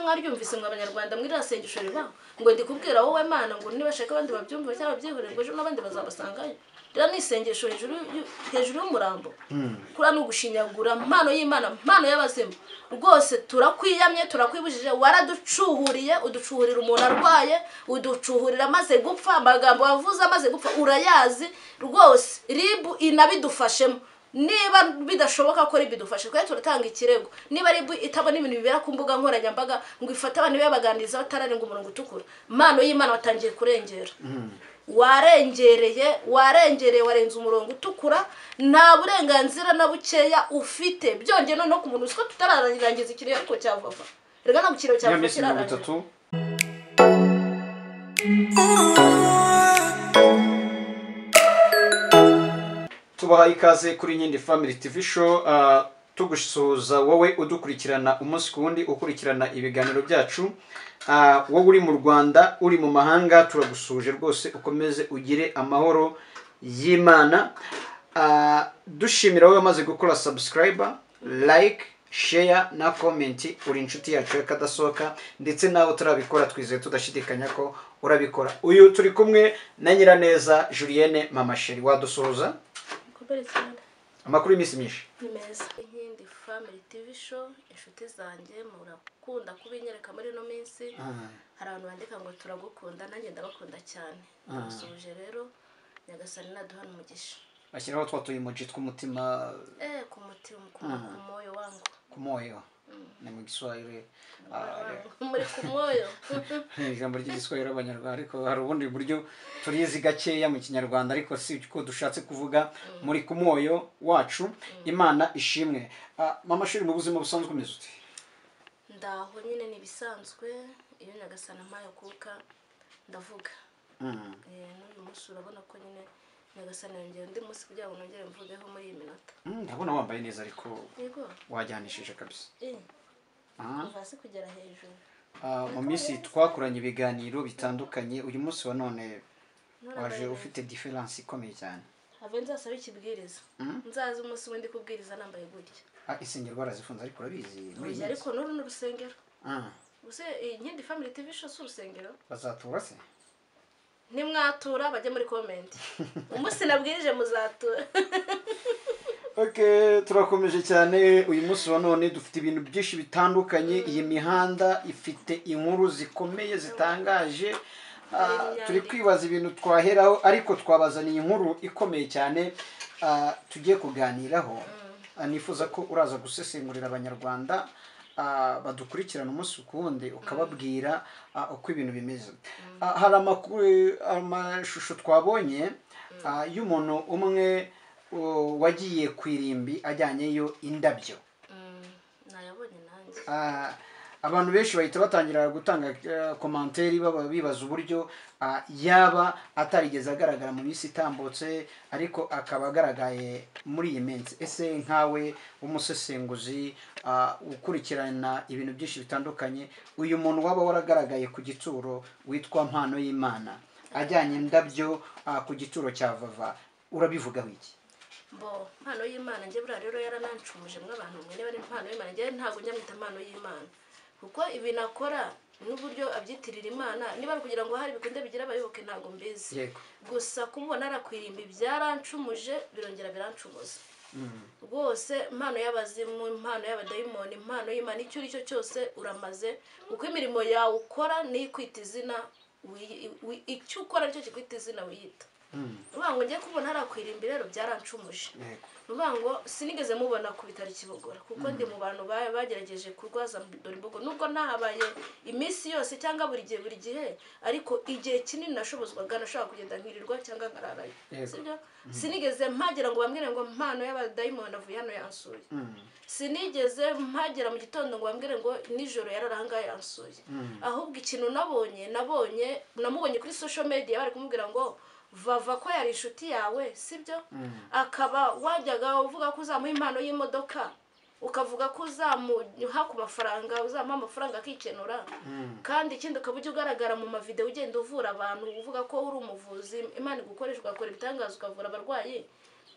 mwaryumvise ngo abanyarwanda muri rasengesho ribaho ngo ndikubwira wowe Mana ngo nibashaka abandi babyumva cyangwa babyihorere ngo ejo n'abandi bazabasangayo. Rero ni isengesho hejuru y'umurambo. Kura no gushinyagura mpano y'Imana, mpano y'abazimu. Rwose turakwiyamye, turakwibujije, waraducuhuriye, uducuhurira umuntu arwaye, uducuhurira amaze gupfa, amagambo wavuze amaze gupfa urayazi. Rwose RIB inabidufashemo. Niba bidashoboka ko RIB idufashe twe turatanga ikirego. Niba RIB itabona ibintu bibera ku mbuga nkoranyambaga ngo ifate abantu babaganiriza batararenga umurongo utukura, mpano y'Imana watangiye kurengera. Warengereye warenze umurongo utukura, nta burenganzira na bukeya ufite. Byongeye no ku muntu usiko tutararangiza ikirego ariko cyavava. Rega ntabwo ikirego cyavava kirarangira. Tubahaye ikaze kuri Inkindi Family TV Show, tugusuhuza wowe udukurikirana umunsi ku wundi, ukurikirana ibiganiro byacu. Wowe uri mu Rwanda, uri mu mahanga, turagusuhuje rwose, ukomeze ugire amahoro y'Imana. Dushimira wowe wamaze gukora subscribe, like, share na comment, uri inshuti yacu yakadasohoka, ndetse nawe utarabikora twizeye tudashidikanya ko urabikora. Uyu turi kumwe na Nyiraneza Julienne Mama Sheri, wadusuhuza? Amakuru y'imisi myinshi ni meza. Inkindi Family TV Show, inshuti zanjye murakunda kubinyereka muri no minsi. Hari abantu bandika ngo turagukunda, nanjye ndabakunda cyane. Ndabasuhuje rero, Nyagasani naduhana umugisha. Bashyiraho twa tuyimoji tw'umutima, ku mutima, ku moyo wangu, ku moyo ni mu Giswahili, muri ku moyo ijambo ry'Igiswahili abanyarwanda, ariko hari ubundi buryo turizi gakeya mu Kinyarwanda, ariko si ko dushatse kuvuga muri ku moyo wacu. Imana ishimwe. Mama Sheri, mu buzima busanzwe umeze ute? Ndaho nyine ni bisanzwe, iyo Nyagasani ampaye kuka ndavuga. N'uyu munsi urabona ko nyine Nyagasani yongeye undi munsi kugira ngo nongere mvugeho muri iyi minota. Ndabona wambaye neza ariko wajyanishije kabisa. Kuva hasi kugera hejuru. Mu minsi twakoranye ibiganiro bitandukanye, uyu munsi wa none waje ufite difference ikomeye cyane. Have nzasaba ikibwiriza. Nzaza umunsi w'indi kubwiriza nambaye gutya. Isengero barazifunze ariko urabizi. Ariko nuru n'urusengero. Ubuse Inkindi Family TV Show si urusengero? Bazatura se? Nimwatura bajye muri comment. Umunsi nabwirije muzatura. Okay, turakomeje cyane. Uyu munsi wa none dufite ibintu byinshi bitandukanye. Iyi mihanda ifite inkuru zikomeye zitangaje. Turi kwibaza ibintu twaheraho, ariko twabazaniye inkuru ikomeye cyane tugiye kuganiraho. Nifuza ko uraza gusesengurira abanyarwanda badukurikirana umunsi kundi, ukababwira uko ibintu bimeze. Hari amashusho twabonye y'umuntu umwe wagiye ku irimbi ajyanyeyo indabyo. Nayabonye nanjye. Abantu benshi bahita batangira gutanga komanteri baba bibaza uburyo yaba atarigeze agaragara mu minsi itambutse, ariko akaba agaragaye muri iyi minsi. Ese nkawe umusesenguzi ukurikirana ibintu byinshi bitandukanye, uyu muntu waba waragaragaye ku gituro witwa Mpano y'Imana ajyanye indabyo ku gituro cya Vava, urabivugaho iki? Bo Mpano y'Imana nje buriya rero yaranancumuje mw'abantu mwe, niba ari Mpano y'Imana nje ntabwo njya mwita Mpano y'Imana, kuko ibintu akora n'uburyo abyitirira Imana, niba ari kugira ngo hari bikunde bigira abayoboke ntabwo mbizi. Gusa kumubona arakwirimba byarancumuje, birongera birancumuza. Rwose impano y'abazimu, impano y'abadayimoni, impano y'Imana, icyo uri cyo cyose uramaze, kuko imirimo yawe ukora ni kwita izina, icyo ukora nicyo kikwita izina wiyita. Uvuga ngo ngiye kubona arakwirimba rero byarancumuje. Uvuga ngo sinigeze mubona ku bitaro Kibogora, kuko ndi mu bantu bagerageje kurwaza dore imbogo, nubwo ntahabaye iminsi yose cyangwa buri gihe, ariko igihe kinini nashobozwaga nashobora kugenda nkirirwa cyangwa nkararayo. Sibyo? Sinigeze mpagera ngo bambwire ngo mpano y'abadayimoni avuye hano yansuye. Sinigeze mpagera mu gitondo ngo bambwire ngo nijoro yararanga yansuye. Ahubwo ikintu nabonye namubonye kuri social media bari kumubwira ngo Vava ko yari inshuti yawe, sibyo? Akaba wajyaga uvuga ko uzamuha impano y'imodoka, ukavuga ko uzamuha ku mafaranga, uzamuha amafaranga akikenura. Kandi ikindi ukaba ujya ugaragara mu mavideo ugenda uvura abantu, uvuga ko uri umuvuzi, Imana igukoresha ugakora ibitangaza ukavura abarwayi.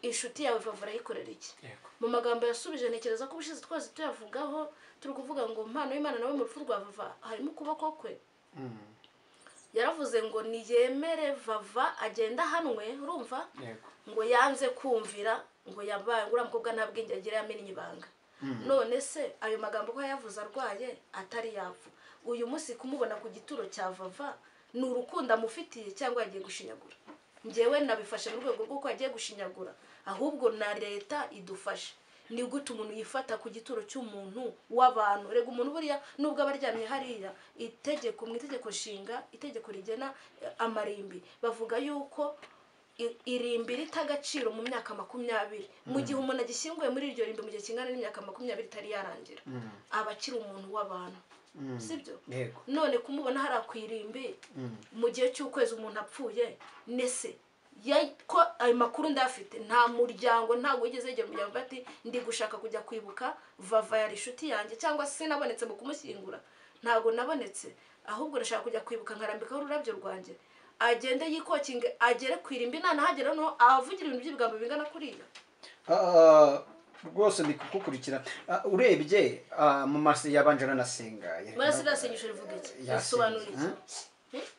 Inshuti yawe Vava urayikorera iki? Mu magambo yasubije, ntekereza ko ubushize twese tuyavugaho, turi kuvuga ngo impano y'Imana nawe mu rupfu rwa Vava harimo ukuboko kwe. Yaravuze ngo niyemere Vava agenda ahanwe, urumva? Ngo yanze kumvira, ngo yabaye ngo uriya mukobwa nta bwenge agira, yamennye ibanga. None se ayo magambo ko yavuze arwaye atari yapfa, uyu munsi kumubona ku gituro cya Vava ni urukundo amufitiye cyangwa yagiye gushinyagura? Njyewe nabifashe mu rwego rw'uko yagiye gushinyagura, ahubwo na leta idufashe. Ni gute umuntu yifata ku gituro cy'umuntu w'abantu? Rega umuntu buriya nubwo aba aryamye hariya, itegeko mu itegeko nshinga, itegeko rigena amarimbi, bavuga yuko irimbi rita agaciro mu myaka 20. Mu gihe umuntu agishyinguye muri iryo rimbi mu gihe kingana n'imyaka 20 itari yarangira, aba akiri umuntu w'abantu, sibyo? None kumubona hariya ku irimbi mu gihe cy'ukwezi umuntu apfuye, nese ko ayo makuru ndafite, nta muryango, ntabwo wigeze yegera umuryango ati ndi gushaka kujya kwibuka Vava yari inshuti yanjye, cyangwa se nabonetse mu kumushyingura, ntabwo nabonetse, ahubwo ndashaka kujya kwibuka nkarambikaho ururabyo rwanjye. Agende yikokinge agere ku irimbi, nanahagera noneho ahavugira ibintu by'ibigambo bingana kuriya. Rwose ndi kugukurikira. Urebye mu masi yabanje aranasenga. Murasi iriya sengesho rivuga iki? Risobanura iki?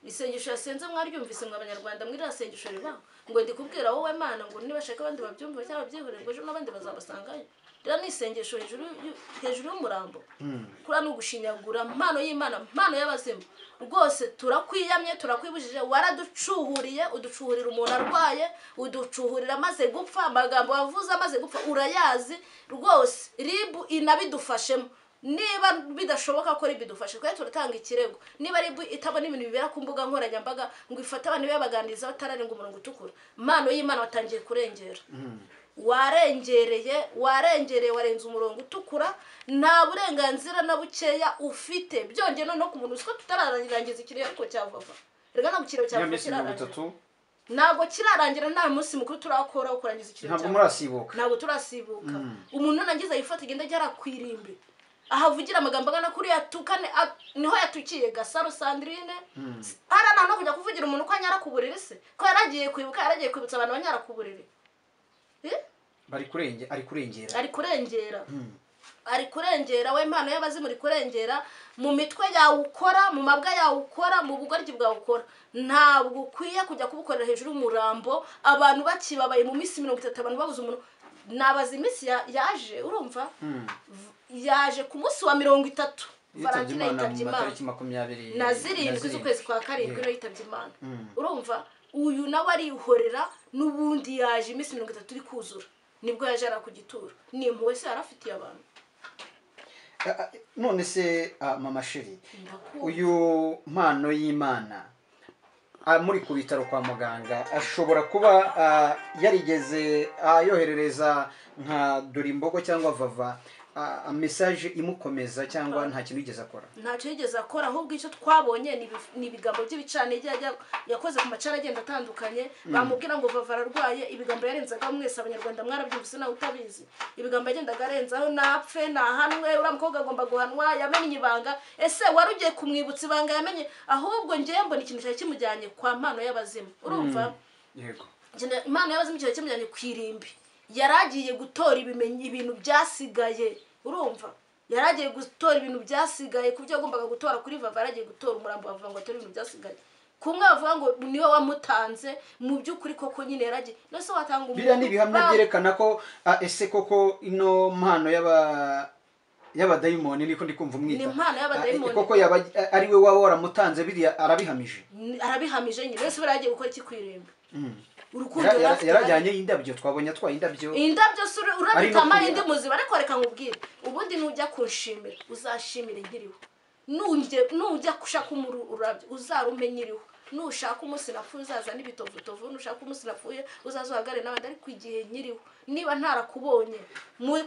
Isengesho yasenze mwaryumvise mwe Abanyarwanda, muri iriya sengesho ribaho ngo ndi kubwira wowe Mana ngo nibashaka abandi babyumve cyangwa babyihorere, ngo ejo n'abandi bazabasangayo. Rero ni isengesho hejuru y'umurambo. Kuriya ni ugushinyagura impano y'Imana, impano y'abazimu. Rwose turakwiyamye, turakwibujije, waraducuhuriye, uducuhurira umuntu arwaye, uducuhurira amaze gupfa, amagambo wavuze amaze gupfa urayazi rwose. RIB inabidufashemo. Niba bidashoboka ko RIB idufashe, twe turatanga ikirego. Niba RIB itabona ibintu bibera ku mbuga nkoranyambaga ngo ifate abantu babaganiriza batararenga umurongo utukura, impano y'Imana watangiye kurengera. Warengereye, warengereye, warenze umurongo utukura, nta burenganzira na bukeya ufite. Byongeye noneho ku muntu uziko tutararangiza ikirego ariko cya Vava. Rega ntabwo ikirego cya Vava kirarangira. Ntabwo kirarangira, nta munsi mukuru turakora wo kurangiza ikirego. Ntabwo murasibuka. Ntabwo turasibuka. Umuntu nangiza yifata igenda ajya kwirimbi, ahavugira amagambo angana kuri yatukane, niho yatukiye Gasaro Sandrine. Hara no kujya kuvugira umuntu ko anyara ku buriri se, ko yaragiye kwibuka, yaragiye kwibutsa abantu banyara ku buriri. Bari kurengera, ari kurengera. Ari kurengera. Ari kurengera, we impano y'abazimu uri kurengera mu mitwe yawe ukora, mu mabwa yawe ukora, mu bugoryi bwawe ukora. Ntabwo ukwiye kujya kubukorera hejuru y'umurambo, abantu bakibabaye mu minsi 30, abantu babuze umuntu. Nabaza iminsi yaje, urumva? Yaje ku munsi wa 30. Valentine yitabye Imana 27 z'ukwezi kwa 7 no yitabye Imana. Urumva? Uyu nawe arihorera n'ubundi yaje iminsi 30 iri kuzura, nibwo yaje ara ku gituro. Ni impuhwe se yarafitiye abantu? None se mama Sheri, uyu mpano y'Imana muri ku bitaro kwa muganga ashobora kuba yarigeze ayoherereza nka Dorimbogo cyangwa Vava message imukomeza, cyangwa nta kintu yigeze akora? Ntacyo yigeze akora, ahubwo icyo twabonye ni ibigambo by'ibicantege yakoze ku macara agenda atandukanye. Bamubwira ngo Vava ararwaye, ibigambo yarenzaga mwese Abanyarwanda mwarabyumvise nawe utabizi. Ibigambo yagendaga arenzaho, napfe nahanwe, uriya mukobwa agomba guhanwa, yamenye ibanga. Ese wari ugiye kumwibutsa ibanga yamenye? Ahubwo njyewe mbona ikintu cyari kimujyanye kwa mpano y'abazimu, urumva? Yego. Impano y'abazimu cyari kimujyanye ku irimbi. Yaragiye gutora ibintu byasigaye, urumva? Yaragiye gutora ibintu byasigaye ku byo yagombaga gutora kuri Vava. Yaragiye gutora umurambo bavuga ngo atore ibintu byasigaye. Kumwe bavuga ngo niwe wamutanze, mu by'ukuri koko nyine yaragiye. Nose watanga umuntu. Biriya ni ibihamya byerekana ko ese koko ino mpano y'abadayimoni, niko ndi kumva umwita. Ni impano y'abadayimoni. Koko yaba ari we waba waramutanze, biriya arabihamije. Arabihamije nyine. Ese buriya yagiye gukora iki ku irimbi? Urukundo yarajyanye indabyo, twabonye atwaye indabyo. Indabyo urabitama indi muzima. Ariko reka nkubwire, ubundi nujya kunshimira uzashimire nkiriho. Nujya gushaka ururabyo uzarume nkiriho. Nushaka umunsi napfuye uzaza n'ibitovutovu, nushaka umunsi napfuye uzaza uhagare n'abandi, ariko igihe nkiriho niba ntarakubonye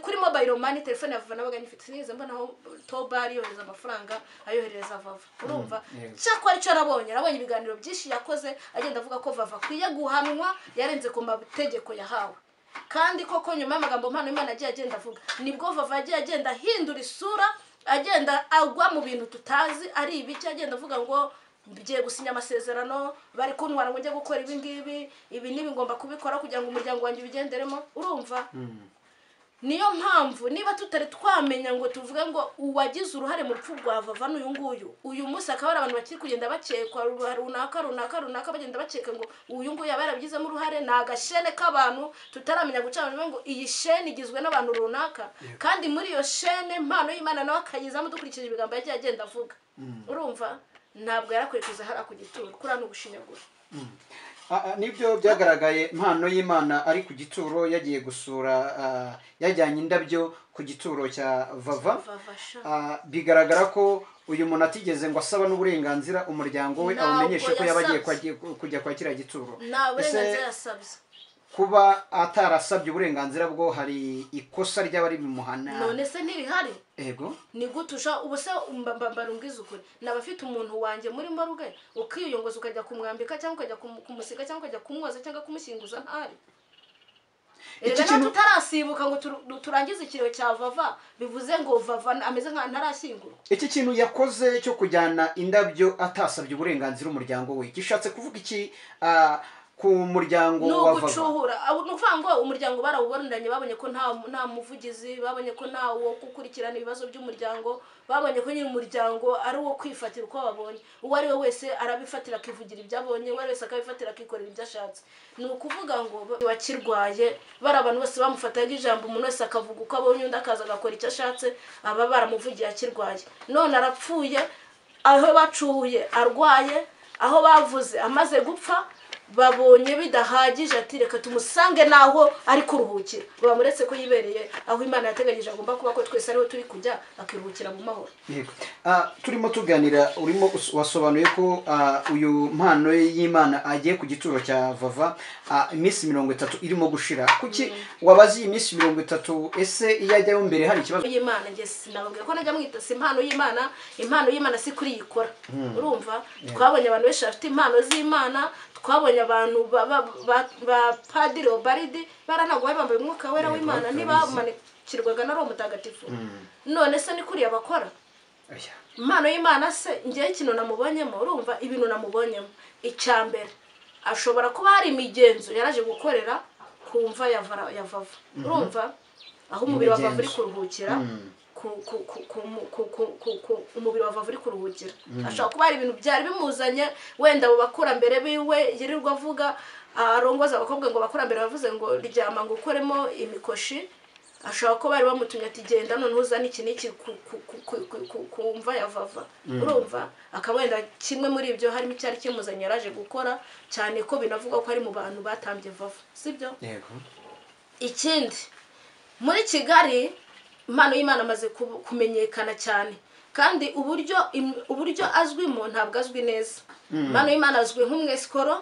kuri mobile money, telefone ya Vava nabaga nyifite, sinigeze mbona aho Toba yohereza amafaranga ayoherereza Vava, urumva? Cyakora icyo nabonye, nabonye ibiganiro byinshi yakoze agenda avuga ko Vava akwiye guhanwa, yarenze ku mategeko yahawe. Kandi koko nyuma y'amagambo mpano Imana agiye agenda avuga, nibwo Vava agiye agenda ahindura isura, agenda agwa mu bintu tutazi ari ibiki, agenda avuga ngo Ngiye gusinya amasezerano, bari kuntwara ngo njye gukora ibi ngibi, ibi n'ibi ngomba kubikora kugira ngo umuryango wanjye ubigenderemo. Urumva? Niyo mpamvu niba tutari twamenya ngo tuvuge ngo uwagize uruhare mu rupfu rwa Vava n'uyu nguyu, uyu munsi akaba ari abantu bakiri kugenda bakekwa runaka runaka runaka, bagenda bakeka ngo uyu nguyu yaba yarabigizemo uruhare. Ni agashene k'abantu tutaramenya guca abantu ngo iyi shene igizwe n'abantu runaka, kandi muri iyo shene impano y'Imana nawe akayizamo dukurikije ibigambo yagiye agenda avuga. Urumva? Ntabwo yarakwiye kuza hariya ku gituro, kuriya ni ugushinyagura. Nibyo byagaragaye, impano y'Imana ari ku gituro yagiye gusura, yajyanye indabyo ku gituro cya Vava. Bigaragara ko uyu muntu atigeze ngo asaba n'uburenganzira umuryango we awumenyeshe ko yabagiye kujya kwa kiriya gituro. Nta burenganzira yasabye. Kuba atarasabye uburenganzira bwo hari ikosa ry'abari bimuhana. None se ntirihari? Ego. Ni gutusha ubuse mbarungiza ukuri. Nabafite umuntu wanjye muri maruge ukiyongoza ukajya kumwambika cyangwa ukajya kumusiga cyangwa ukajya kumwoza cyangwa kumushyinguza ntari. Iki kintu tutarasibuka ngo turangize ikiriyo cya Vava bivuze ngo Vava ameze nka ntarashyingurwa. Iki kintu yakoze cyo kujyana indabyo atasabye uburenganzira umuryango we gishatse kuvuga iki ku muryango wa Vava? Nugucuhura, nukuvuga ngo umuryango barawubonanye, babonye ko nta muvugizi, babonye ko nta wo gukurikirana ibibazo by'umuryango, babonye ko nyiri umuryango ari uwo kwifatira uko babonye. Uwo ari we wese arabifatira akivugira ibyo abonye, uwo ari wese akabifatira akikorera ibyo ashatse. Ni ukuvuga ngo wakirwaye bari abantu bose bamufataga ijambo, umuntu wese akavuga uko abonye, undi akaza agakora icyo ashatse, aba baramuvugiye akirwaye. None arapfuye, aho bacuhuye arwaye, aho bavuze amaze gupfa, babonye bidahagije ati reka tumusange naho ari kuruhukira. Bamuretse ko yibereye aho Imana yateganyije agomba kuba, ko twese ariho turi kujya, akiruhukira mu mahoro. Yego. Turimo tuganira, urimo wasobanuye ko uyu mpano y'Imana agiye ku gituro cya Vava iminsi 30 irimo gushira. Kuki wabazi iyi minsi 30? Ese iyo ajyayo mbere hari ikibazo? Y'Imana nge sinababwiye ko najya mwita si impano y'Imana, impano y'Imana si kuri yikora. Urumva? Twabonye abantu benshi bafite impano z'Imana, twabonye abantu ba padiri Obaridi baranagwa bambaye umwuka wera w'Imana ntibamanikirwaga na Roho Mutagatifu. None se ni kuriya bakora? Impano y'Imana se ngiye ikintu namubonyemo, urumva ibintu namubonyemo. Icyambere ashobora kuba hari imigenzo yaraje gukorera kumva ya Vava. Urumva aho umubiri wa Vava uri kuruhukira, umubiri wa Vava uri kuruhukira. Ashobora kuba hari ibintu byari bimuzanye, wenda abo bakurambere biwe yirirwa avuga arongoza abakobwa ngo bakurambere bavuze ngo ryama ngo ukoremo imikoshi. Ashobora kuba bari bamutumye ati genda none uzane iki n'iki kumva ya Vava. Urumva akaba wenda kimwe muri ibyo harimo icyari kimuzanye yaraje gukora, cyane ko binavuga ko ari mu bantu batambye Vava, sibyo? Yego. Ikindi muri Kigali impano y'Imana amaze kumenyekana cyane, kandi uburyo azwimo ntabwo azwi neza. Impano y'Imana azwi nk'umwesikoro,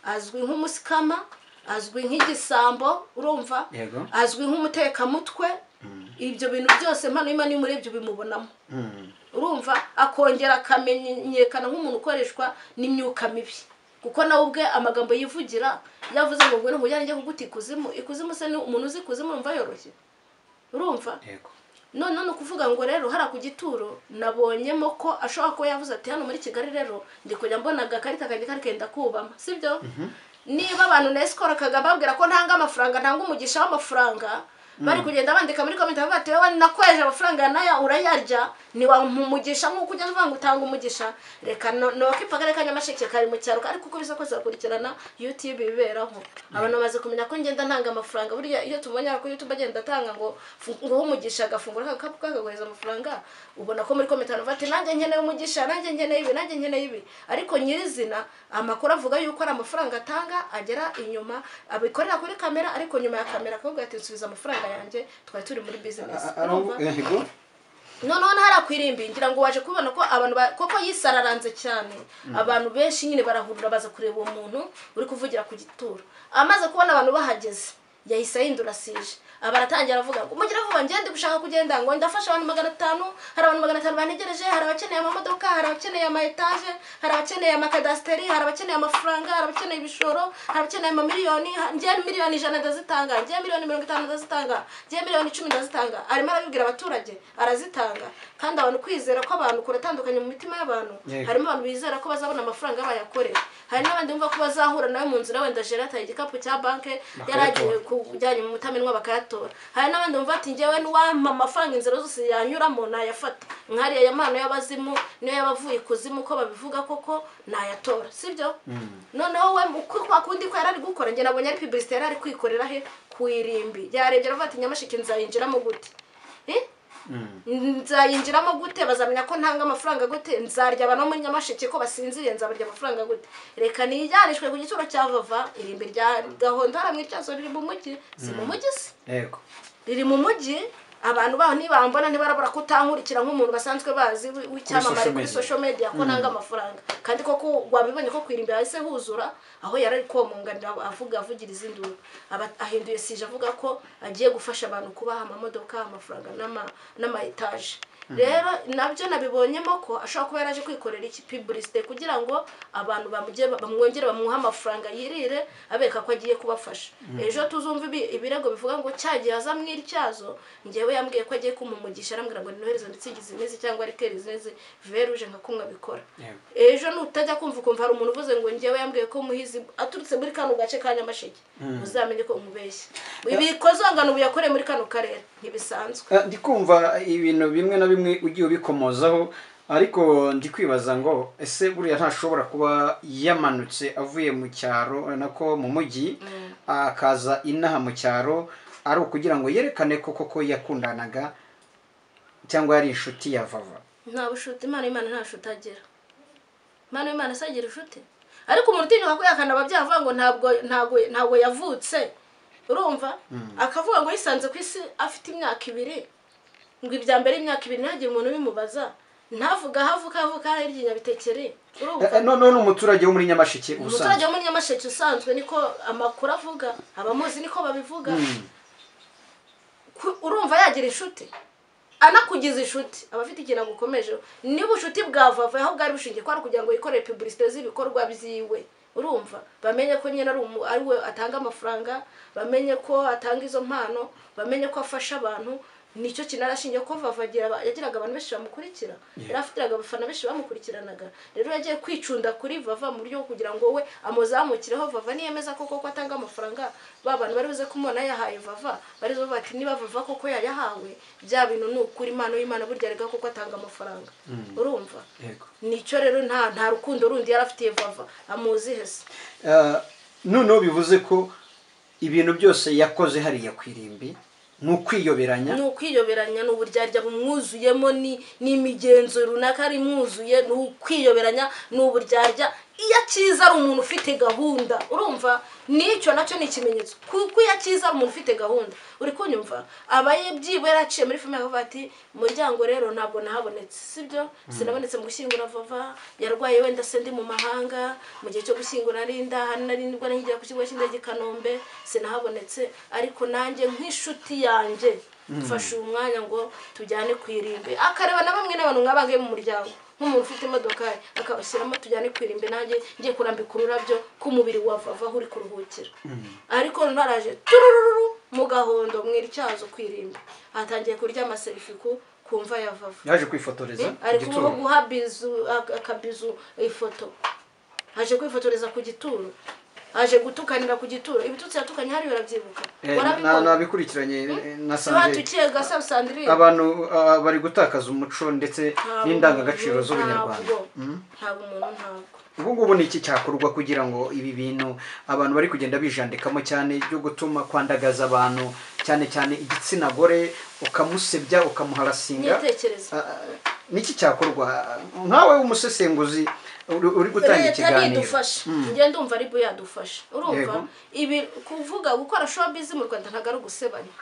azwi nk'umusikama, azwi nk'igisambo, urumva? Azwi nk'umutekamutwe. Ibyo bintu byose impano y'Imana iyo umurebye ubimubonamo. Urumva? Akongera akamenyekana nk'umuntu ukoreshwa n'imyuka mibi, kuko nawe ubwe amagambo yivugira yavuze ngo ngwino nkujyane njye kuguta ikuzimu. Ikuzimu se ni umuntu uzi ikuzimu urumva yoroshye? Urumva? Yego. None no kuvuga ngo rero hara ku gituro nabonyemo ko ashobora kuba yavuze ati hano muri Kigali rero ndi kujya mbona agakarita kanjye kari kenda kubama, sibyo? Niba abantu na escort kagababwira ko ntanga amafaranga, ntanga umugisha w'amafaranga, bari kugenda bandika muri comment bavuga ati wewe nakweje amafaranga naya urayarya, ni wa umugisha nkuko ujya uvuga ngo utanga umugisha. Reka no kipagare kanyamasheke kari mu cyaro, ariko uko bisa kose bakurikirana YouTube biberaho. Abantu bamaze kumenya ko ngenda ntanga amafaranga. Burya iyo tubonye ko YouTube agenda atanga ngo ngo umugisha agafungura akakapu kakaguheza amafaranga, ubona ko muri comment bavuga ati nanjye nkeneye umugisha, nanjye nkeneye ibi, nanjye nkeneye ibi. Ariko nyirizina amakuru avuga yuko ari amafaranga atanga agera inyuma, abikorera kuri kamera, ariko nyuma ya kamera akavuga ati nsubiza amafaranga yanjye twari turi muri business. Noneho hara kwirimbi ngira ngo waje kubona ko abantu koko yisararanze cyane, abantu benshi nyine barahurura baza kureba uwo muntu uri kuvugira ku gituro. Amaze kubona abantu bahageze yahise ahindura sije, Abaratangira avuga ngo mugira vuba ngende gushaka kugenda, ngo ndafasha abantu 500, hari abantu 500 bantegereje, hari abakeneye amamodoka, hari abakeneye ama etage, hari abakeneye amakadasteri, hari abakeneye amafaranga, hari abakeneye ibishoro, hari abakeneye amamiliyoni, ngiye miliyoni 100 ndazitanga, ngiye miliyoni 50 ndazitanga, ngiye miliyoni 10 ndazitanga. Arimo arabibwira abaturage arazitanga, kandi abantu kwizera ko abantu kuratandukanye mu mitima y'abantu. Harimo abantu bizera ko bazabona amafaranga bayakorera, hari n'abandi bumva ko bazahura nawe mu nzira, wenda Gerard igikapu cya banke yaragiye kujyanye mu mutamenwa bakayatora. Hari n'abandi bumva ati njyewe n'uwampa amafaranga inzira zose yanyuramo nayafata, nkariya ya mpano y'abazimu niyo yabavuye kuzimu ko babivuga koko nayatora, sibyo? Noneho we uko kwakundi ko yarari gukora, njye nabonye ari publicité yarari kwikorera he ku irimbi, yarebye aravuga ati Nyamasheke nzayinjiramo gute? Nzayinjiramo gute? Bazamenya ko ntanga amafaranga gute? Nzarya abantu muri Nyamasheke ko basinziriye, nzabarya amafaranga gute? Reka nijyanishwe ku gituro cya Vava. Irimbi rya Gahondo mu Ityazo riri mu mujyi, si mu mujyi se? Yego, riri mu mujyi. Abantu baho nibambona ntibarabura kutankurikira nk'umuntu basanzwe bazi w'icyamamare kuri social media ko nanga amafaranga, kandi koko wabibonye ko kwirimbi hahise huzura. Aho yarari komunganira avuga avugiriza induru, ahinduye sije avuga ko agiye gufasha abantu kubaha amamodoka, amafaranga n'ama etage. Rero nabyo nabibonyemo ko ashobora kuba yaraje kwikorera iki publicité kugira ngo abantu bamwongere bamuha amafaranga yirire, abereka ko agiye kubafasha. Ejo tuzumva ibirego bivuga ngo cyagiye aza mu Ityazo, njyewe yambwiye ko agiye kumumugisha, arambwira ngo ninohereze nditsingize imeze cyangwa rikeri zeze veruje nka kumwe bikora. Ejo nutajya kumva ukumva hari umuntu uvuze ngo njyewe yambwiye ko Muhizi aturutse muri kano gace ka Nyamasheke, uzamenye ko umubeshye. Ibikozongano ubu yakoreye muri kano karere ntibisanzwe. Ndikumva ibintu bimwe na bimwe ugiye ubikomozaho, ariko ndi kwibaza ngo ese buriya ntashobora kuba yamanutse avuye mu cyaro nako mu mujyi akaza inaha mu cyaro ari ukugira ngo yerekane ko koko yakundanaga cyangwa yari inshuti ya Vava? Nta bushuti, Imana nta shuti agira. Imana asagira inshuti, ariko umuntu utinyuka ko yakana ababyeyi avuga ngo ntabwo yavutse, urumva akavuga ngo yisanze ku isi afite imyaka 2, ngo ibya mbere imyaka 2 ntagire umuntu ubimubaza, ntavuga havuka hirya Nyabitekeri. Urumva none umuturage wo muri Nyamasheke usanzwe, umuturage wo muri Nyamasheke usanzwe niko amakuru avuga, abamuzi niko babivuga. Urumva yagira inshuti, anakugiza inshuti aba afite ikintu agukomeje. Niba ubushuti bwa Vava aho bwari bushingiye ko ari kugira ngo yikorere publicité z'ibikorwa byiwe, urumva bamenye ko nyine ari we atanga amafaranga, bamenye ko atanga izo mpano, bamenye ko afasha abantu. Nicyo kinarashingiye ko Vava yagiraga abantu benshi bamukurikira, yarafitiraga abafana benshi bamukurikiranaga. Rero yagiye kwicunda kuri Vava mu buryo kugira ngo we amuzamukireho. Vava niyemeza koko ko atanga amafaranga, ba bantu bari buze kumubona yahaye Vava bari zo bati niba Vava koko yayahawe bya bintu ni ukuri, impano y'Imana burya rega koko atanga amafaranga. Urumva nicyo rero nta rukundo rundi yarafitiye Vava, amuzi hese. Noneho bivuze ko ibintu byose yakoze hariya ku irimbi ni ukwiyoberanya, ni uburyarya bumwuzuyemo, ni imigenzo runaka ari mwuzuye, ni ukwiyoberanya, ni uburyarya. Iyo akiza ari umuntu ufite gahunda, urumva nicyo nacyo ni ikimenyetso, kuko iyo akiza ari umuntu ufite gahunda, uri kunyumva, aba yibyiwe yaraciye muri filime akavuga ati muryango rero ntabwo nahabonetse, sibyo? Sinabonetse mu gushyingura Vava, yarwaye wenda se ndi mu mahanga, mu gihe cyo gushyingura arinda hano nari nibwo nkigira ku kigo cy'indege i Kanombe, sinahabonetse, ariko nanjye nk'inshuti yanjye mfashe umwanya ngo tujyane ku irimbi. Akareba na bamwe n'abantu mwabangaye mu muryango, nk'umuntu ufite imodoka akabashyiramo tujyane ku irimbi, nanjye ngiye kurambika ururabyo k'umubiri wa Vava aho uri kuruhukira. Ariko ntaraje turururu mu Gahondo mu Ityazo ku irimbi, atangiye kurya amaselfie ku mva ya Vava, yaje kwifotoreza ari guha bizu akabizu ifoto, aje kwifotoreza ku gituro, aje gutukanira ku gituro. Ibitutsi yatukanye hari birabyibuka, nabikurikiranye nasanze batukiye gasabsandrine. Abantu bari gutakaza umuco ndetse n'indangagaciro z'ubunyarwanda. Ntabwo umuntu ntabwo ubu ngubu ni iki cyakorwa kugira ngo ibi bintu abantu bari kugenda bijandikamo cyane byo gutuma kwandagaza abantu cyane cyane igitsina gore, ukamusebya ukamuharasinga, niki cyakorwa nkawe umusesenguzi uri gutanga ikiganiro. Leta nidufasha, njye ndumva ari yadufasha. Urumva ibi kuvuga gukora showbiz mu Rwanda ntago ari ugusebanya.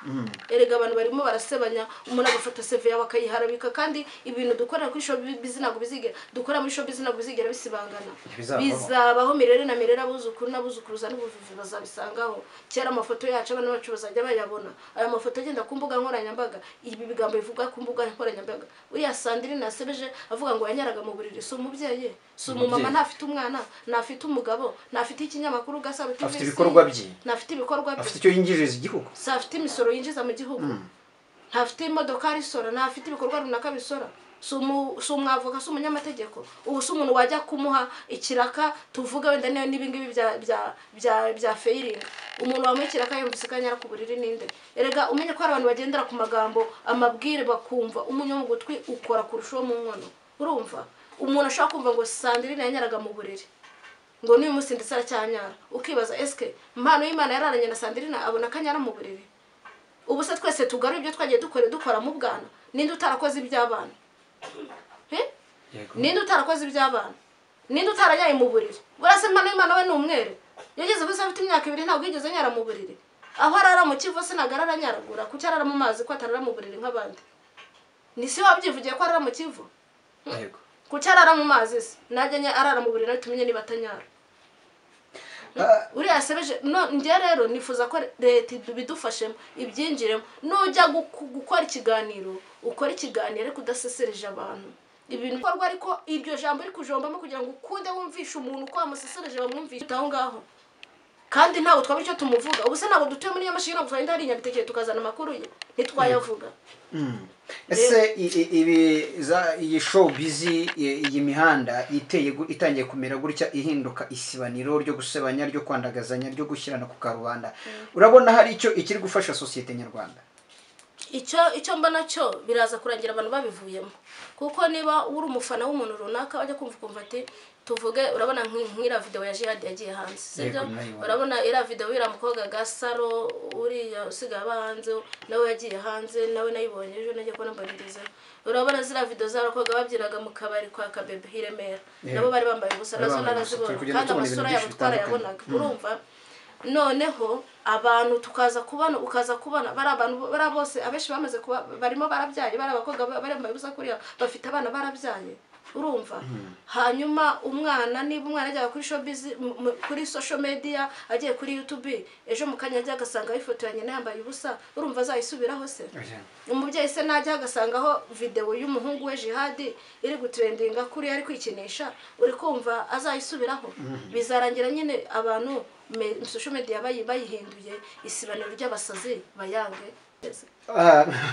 Erega abantu barimo barasebanya, umuntu agafata CV yawe akayiharabika, kandi ibintu dukora kuri showbiz ntabwo bizigera dukora muri showbiz ntabwo bizigera bisibangana, bizabaho mirere na mirere, abuzukuru n'abuzukuruza n'ubuvivi bazabisangaho. Kera amafoto yacu abana bacu bazajya bayabona, aya mafoto agenda ku mbuga nkoranyambaga, ibi bigambo bivuga ku mbuga nkoranyambaga. Uriya Sandrine nasebeje avuga ngo yanyaraga mu buriri, si umubyeyi, si umumama, ntafite umwana, ntafite umugabo, ntafite ikinyamakuru Gasaro TV, afite ibikorwa bye, ntafite ibikorwa bye, afite icyo yinjiriza igihugu, si afite imisoro yinjiza mu gihugu, ntafite imodoka isora, ntafite ibikorwa runaka bisora, si umwavoka, si umunyamategeko. Ubu si umuntu wajya kumuha ikiraka tuvuga wenda niyo n'ibingibi bya feyiringa, umuntu wamuha ikiraka yumvise ko anyara ku buriri ninde? Erega umenye ko hari abantu bagendera ku magambo, amabwire, bakumva umunyo mu gutwi ukora kurusha uwo mu nkono. Urumva umuntu ashobora kumva ngo Sandrine yanyaraga mu buriri, ngo n'uyu munsi ndetse aracyanyara, ukibaza eske impano y'Imana yararanye na Sandrine abona ko anyara mu buriri? Ubu se twese tugarura ibyo twagiye dukora mu bwana, ninde utarakoze iby'abana? Ninde utarakoze iby'abana? Ninde utaranyaye mu buriri? Burase impano y'Imana we ni umwere, yageze gusa afite imyaka 2 ntabwo yigeze anyara mu buriri. Aho arara mu Kivu se ntabwo araranyaragura, kuki arara mu mazi ko atarara mu buriri nk'abandi? Ni se wabyivugiye ko arara mu Kivu? Yego. Kuki arara mu mazi se? Najya arara mu buriri tumenye niba atanyara. Uriya yasebeje. No njye rero nifuza ko leta ibidufashemo, ibyinjiremo. Nujya gukora ikiganiro, ukora ikiganiro ariko udasesereje abantu. Ibintu bikorwa ariko iryo jambo uri kujombamo kugira ngo ukunde wumvishe umuntu ko wamusesereje, bamwumvishe aho ngaho. Kandi ntabwo twaba icyo tumuvuga. Ubu se ntabwo dutuye muri Nyamasheke, ntabwo twagenda hari Nyabitekere tukazana amakuru ye, ntitwayavuga. Ese iyi showbiz, iyi mihanda iteye itangiye kumera gutya, ihinduka isibaniro ryo gusebanya, ryo kwandagazanya, ryo gushyirana ku karubanda, urabona hari icyo ikiri gufasha sosiyete nyarwanda? Icyo mbona cyo biraza kurangira abantu babivuyemo, kuko niba uri umufana w'umuntu runaka wajya kumva ukumva ati tuvuge, urabona nk'ira video ya Jihad yagiye hanze, sibyo? Urabona ira video ira mukobwa Gasaro uriya usigaye hanze nawe yagiye hanze, nawe nayibonye ejo nagiye kubona mbonigeze. Urabona zira video z'abakobwa babyinaga mu kabari kwa Kabebe Hiremera, nabo bari bambaye ubusa, nazo narazibona kandi amasura yabo twarayabonaga. Urumva noneho abantu tukaza kubona, ukaza kubona bari abantu bari bose abeshi bamaze kuba barimo barabyaye, bari abakobwa bari bambaye ubusa kuriya bafite abana barabyaye. Urumva hanyuma umwana niba umwana ajyaga kuri showbiz, kuri social media, agiye kuri YouTube ejo mukanya ajya agasanga ifoto ya nyina yambaye ubusa, urumva azayisubiraho se? Umubyeyi se najya agasangaho video y'umuhungu we Jihad iri gutrendinga kuri ari kwikinisha, uri kumva azayisubiraho? Bizarangira nyine abantu social media bayihinduye isibaniro ry'abasazi bayange.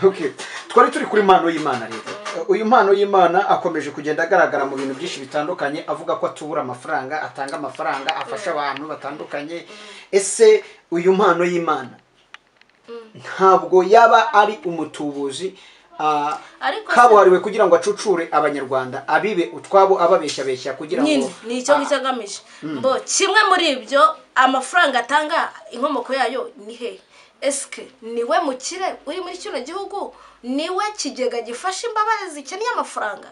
Okay. Twari turi kuri impano y'Imana rero. Uyu mpano y'Imana akomeje kugenda agaragara mu bintu byinshi bitandukanye, avuga ko atubura amafaranga, atanga amafaranga, afasha abantu batandukanye. Ese uyu mpano y'Imana ntabwo yaba ari umutubuzi kabuhariwe kugira ngo acucure abanyarwanda, abibe utwabo, ababeshya kugira ngo ni icyo ngicyo agamije? Mbo kimwe muri ibyo, amafaranga atanga inkomoko yayo ni he? Eske niwe mukire uri muri kino gihugu? Niwe kigega gifasha imbabare zikeneye amafaranga?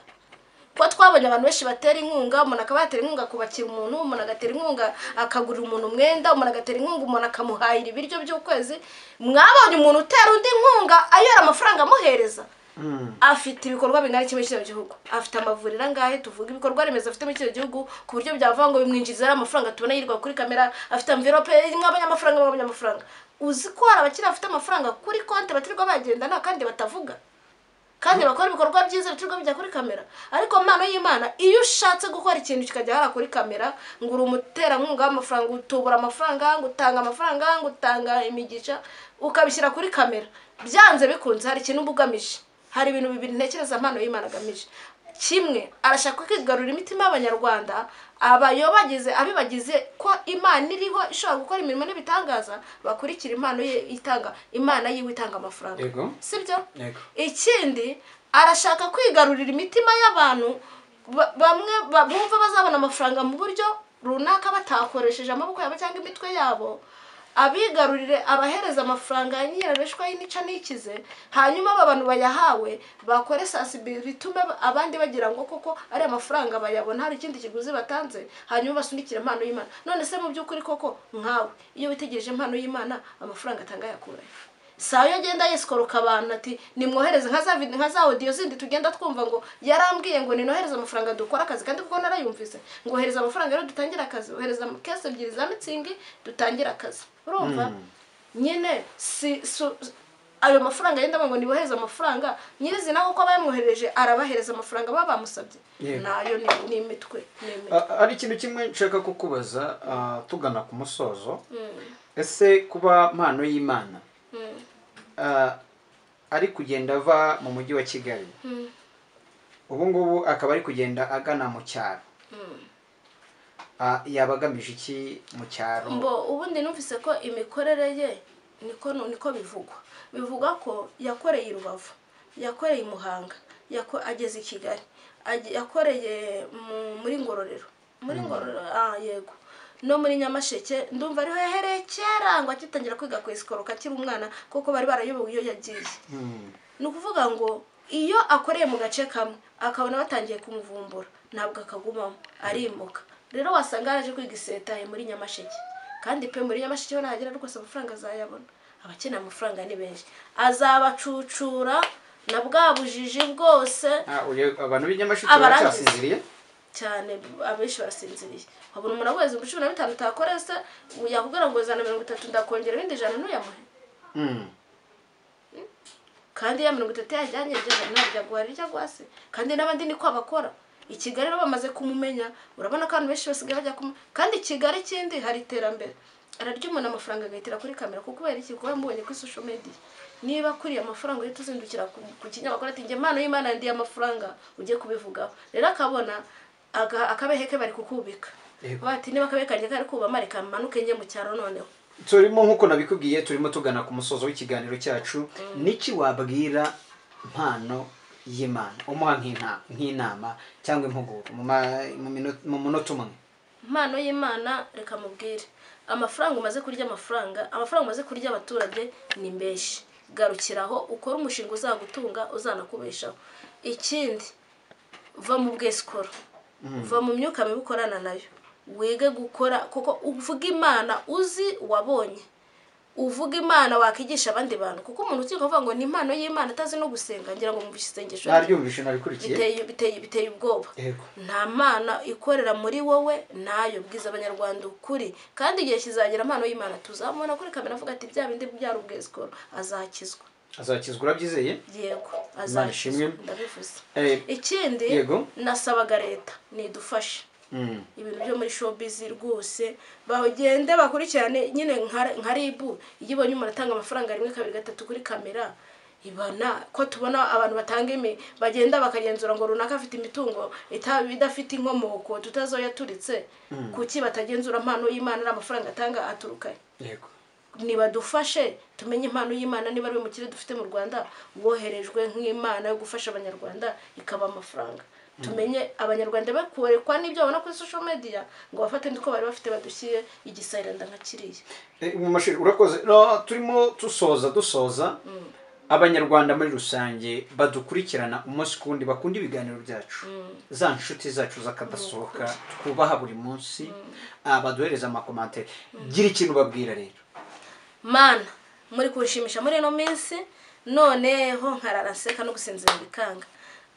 Ko twabonye abantu benshi batera inkunga, umuntu akaba yatera inkunga kubakira umuntu, umuntu agatera inkunga akagurira umuntu umwenda, umuntu agatera inkunga umuntu akamuhahira ibiryo by'ukwezi. Mwabonye umuntu utera undi inkunga ayora amafaranga amuhereza? Afite ibikorwa bingana iki muri kino gihugu? Afite amavuriro angahe? Tuvuga ibikorwa remezo afite muri kino gihugu ku buryo byavuga ngo bimwinjiriza amafaranga tubona yirirwa kuri kamera, afite envelope irimo abanyamafaranga. Uzi ko hari abakiriya bafite amafaranga kuri konti batirirwa bagenda kandi batavuga, kandi bakora ibikorwa byiza bitirirwa bijya kuri kamera. Ariko impano y'Imana iyo ushatse gukora ikintu kikajya hara kuri kamera, ngo uri umuterankunga w'amafaranga, utubura amafaranga, ngo utanga amafaranga, ngo utanga imigisha, ukabishyira kuri kamera, byanze bikunze hari ikintu uba ugamije. Hari ibintu bibiri ntekereza impano y'Imana agamije. Kimwe, arashaka kwigarurira imitima y'abanyarwanda, abayobagize abibagize ko Imana iriho ishobora gukora imirimo n'ibitangaza, bakurikira impano ye itanga, Imana yiwe itanga amafaranga, sibyo? Ikindi, arashaka kwigarurira imitima y'abantu bamwe bumva bazabona amafaranga mu buryo runaka batakoresheje amaboko yabo cyangwa imitwe yabo, abigarurire abahereza amafaranga nyirabeshwa y'inica n'ikize, hanyuma aba bantu bayahawe bakore sasibi bitume abandi bagira ngo koko ari amafaranga bayabona hari ikindi kiguzi batanze, hanyuma basunikire impano y'Imana. None se mu by'ukuri koko nkawe iyo witegereje impano y'Imana amafaranga atanga yakurahe? Sayo agenda yesikoroka abantu ati nimwohereze nka za audio zindi tugenda twumva ngo yarambwiye ngo ninohereze amafaranga dukora akazi, kandi kuko narayumvise ngo ohereza amafaranga rero dutangira akazi, ohereza kese ebyiri za mitsingi dutangira akazi. Urumva nyine si ayo mafaranga yenda ngo nibohereze amafaranga nyirizina kuko abayamwohereje arabahereza amafaranga baba bamusabye, nayo ni imitwe. Ari ikintu kimwe nshaka kukubaza tugana ku musozo. Ese kuba mpano y'Imana ari kugenda ava mu mujyi wa Kigali, ubu ngubu akaba ari kugenda agana mu cyaro, yabagamije iki mu cyaro? Mbo ubundi numvise ko imikorere ye niko bivugwa ko yakoreye i Rubavu, yakoreye i Muhanga, ageze i Kigali, yakoreye muri Ngororero, yego, no muri Nyamasheke. Ndumva ariho yahereye kera ngo akitangira kwiga kwesikoroka akiri umwana, kuko bari barayobewe iyo yagiye. Ni ukuvuga ngo iyo akoreye mu gace kamwe akabona batangiye kumuvumbura ntabwo akagumamo, arimuka. Rero wasanga yaraje kwiga isetaye muri Nyamasheke, kandi pe muri Nyamasheke ho nahagera rwose amafaranga azayabona. Abakeneye amafaranga ni benshi, azabacucura na bwa bujiji bwose. Abantu b'Inyamasheke baracyasinziriye cyane, abenshi barasinziriye. Wabona umuntu aguheza 15 utakorese yakubwira ngo zana 30 ndakongera ibindi 100 ntuyamuhe. Kandi ya 30 yajyanye ntabyo aguha icyo aguhase, kandi n'abandi niko abakora. I Kigali rero bamaze kumumenya, urabona ko abantu benshi basigaye bajya kandi Kigali kindi hari iterambere. Ararya umuntu amafaranga agahitira kuri kamera, kuko kubera iki? Kuba mubonye kuri social media. Niba kuri amafaranga uhita uzindukira ku kinyamakuru ati njye impano y'Imana ndi amafaranga, ugiye kubivugaho. Rero akabona akabeheke bari kukubika, bati niba akabeheke kari kuba mareka manuke njye mu cyaro. Noneho turimo nkuko nabikubwiye turimo tugana ku musozo w'ikiganiro cyacu. Niki wabwira mpano y'Imana umuha nk'inama cyangwa impuguro mu munota umwe? Impano y'Imana reka mubwire, amafaranga umaze kurya, amafaranga umaze kurya abaturage ni menshi. Garukiraho ukora umushinga uzagutunga uzanakubeshaho. Ikindi, va mu bwesikoro, va mu myuka mibi ukorana nayo, wige gukora kuko uvuga Imana uzi wabonye, uvuga Imana wakigisha abandi bantu. Kuko umuntu utinka kuvuga ngo ni impano y'Imana atazi no gusenga, ngira ngo mubishe isengesho naryumvishe narikurikiye, biteye ubwoba. Nta mana ikorera muri wowe nayo. Bwiza abanyarwanda ukuri, kandi igihe kizagera impano y'Imana tuzamubona kuri kamera avuga ati bya bindi byari ubwesikoro, azakizwa. Azakizwa, urabyizeye? Yego, azakizwa, ndabivuze. Ikindi nasabaga leta nidufashe ibintu byo muri showbiz rwose bagende bakurikirane nyine nka RIB. Iyo ibonye umuntu atanga amafaranga 1 2 3 kuri kamera, ibana ko tubona abantu batanga bagenda bakagenzura ngo runaka afite imitungo idafite inkomoko tutazoyaturitse, kuki batagenzura impano y'Imana ari amafaranga atanga aturuka? Yego, nibadufashe tumenye impano y'Imana niba ari umukire dufite mu Rwanda woherejwe nk'Imana yo gufasha abanyarwanda ikaba amafaranga. Tumenye abanyarwanda bakurekwa n'ibyo babona kuri social media ngo bafate ndiko bari bafite badushyiye igisayiranda nka kiriya. Mu mashuri urakoze. Turimo dusoza abanyarwanda muri rusange badukurikirana umunsi kundi, bakunda ibiganiro byacu, za nshuti zacu zakadasohoka twubaha buri munsi, baduhereza amakomantere, gira ikintu babwira rero. Mana muri kunshimisha muri ino minsi, noneho nkarara nseka no gusinzira bikanga.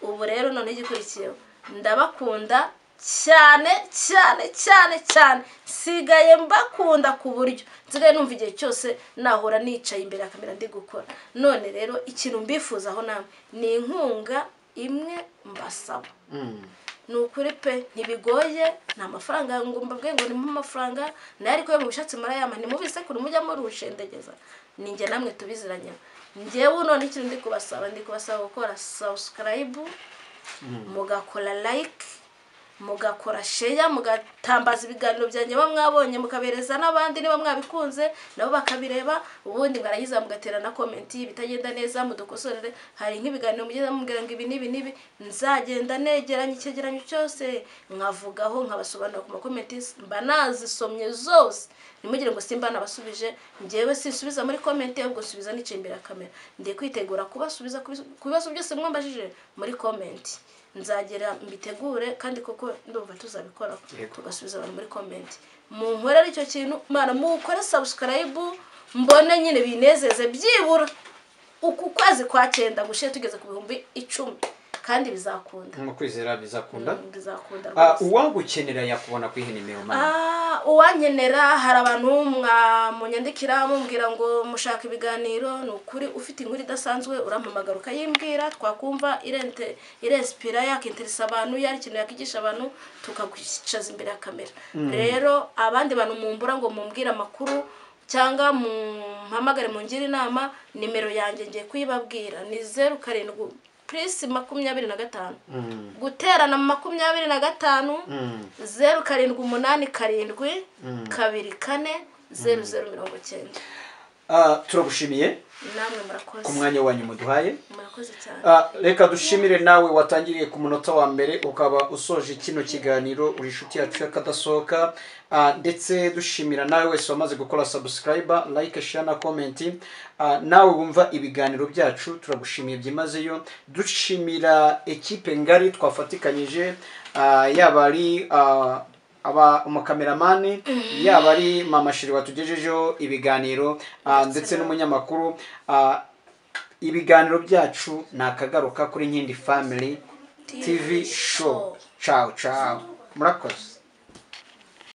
Ubu rero none igikurikiyeho ndabakunda cyane cyane cyane cyane, nsigaye mbakunda ku buryo nsigaye numva igihe cyose nahora nicaye imbere ya kamera ndi gukora. None rero ikintu mbifuzaho namwe ni inkunga imwe mbasaba. Ni ukuri pe ntibigoye, nta mafaranga ngo mbabwe ngo nimpe amafaranga nayo, ariko yo mubishatse murayampa, ntimubisekure mujya murushendegeza, ni njye namwe tubiziranye. Njyewe none ikintu ndi kubasaba gukora subscribe, mugakora like, Mugakora share, mugatambaza ibiganiro byanjye mwabonye, mukabereza n'abandi niba mwabikunze nabo bakabireba, ubundi mwaragiza mugatera na comment bitagenda neza mudukosorere. Hari nk'ibiganiro mugeza mubwira ngo ibi n'ibi n'ibi, nzagenda negeranya icyegeranyo cyose nkavugaho, nkabasobanurira ku ma comment, mba nazisomye zose. Ntimugire ngo simba nabasubije, njyewe sinsubiza muri comment, ahubwo nsubiza nicaye imbere ya kamera. Ndiye kwitegura kubasubiza ku bibazo byose mwambajije muri comment. Nzagera mbitegure kandi koko ndumva tuzabikora, tugasubiza abantu muri comment. Munkorere icyo kintu, Mana mukore subscribe mbone nyine binezeze byibura uku kwezi kwa 9 gushiye tugeze ku 10,000, kandi bizakunda. Mu kwizera bizakunda. Bizakunda rwose. Uwagukenera yakubona kuri nimero mama? Uwankenera hari abantu munyandikira mumbwira ngo mushaka ibiganiro. Ni ukuri ufite inkuru idasanzwe urampamagara ukayimbwira, twakumva irespira yakinteresa abantu, yari ikintu yakigisha abantu, tukagucaza imbere ya kamera. Rero abandi bantu mumbura ngo mumbwire amakuru cyangwa mumpamagare mungire inama, nimero yanjye ngiye kuyibabwira ni 07 plus 25 guterana 25 0787 24 0090. Turagushimiye namwe, murakoze ku mwanya wanyu muduhaye. Murakoze cyane. Reka dushimire nawe watangiriye ku munota wa mbere ukaba usoje kino kiganiro, uri inshuti yacu y'akadasohoka. Ndetse dushimira nawe wese wamaze gukora subscribe, like, share na comment. Nawe wumva ibiganiro byacu turagushimiye byimazeyo. Dushimira ekipe ngari twafatikanyije, yaba ari aba umukameramani, yaba ari mama Shiri watugejejeho ibiganiro, ndetse n'umunyamakuru. Ibiganiro byacu nakagaruka kuri Nkindi Family TV Show. Ciao ciao, murakoze.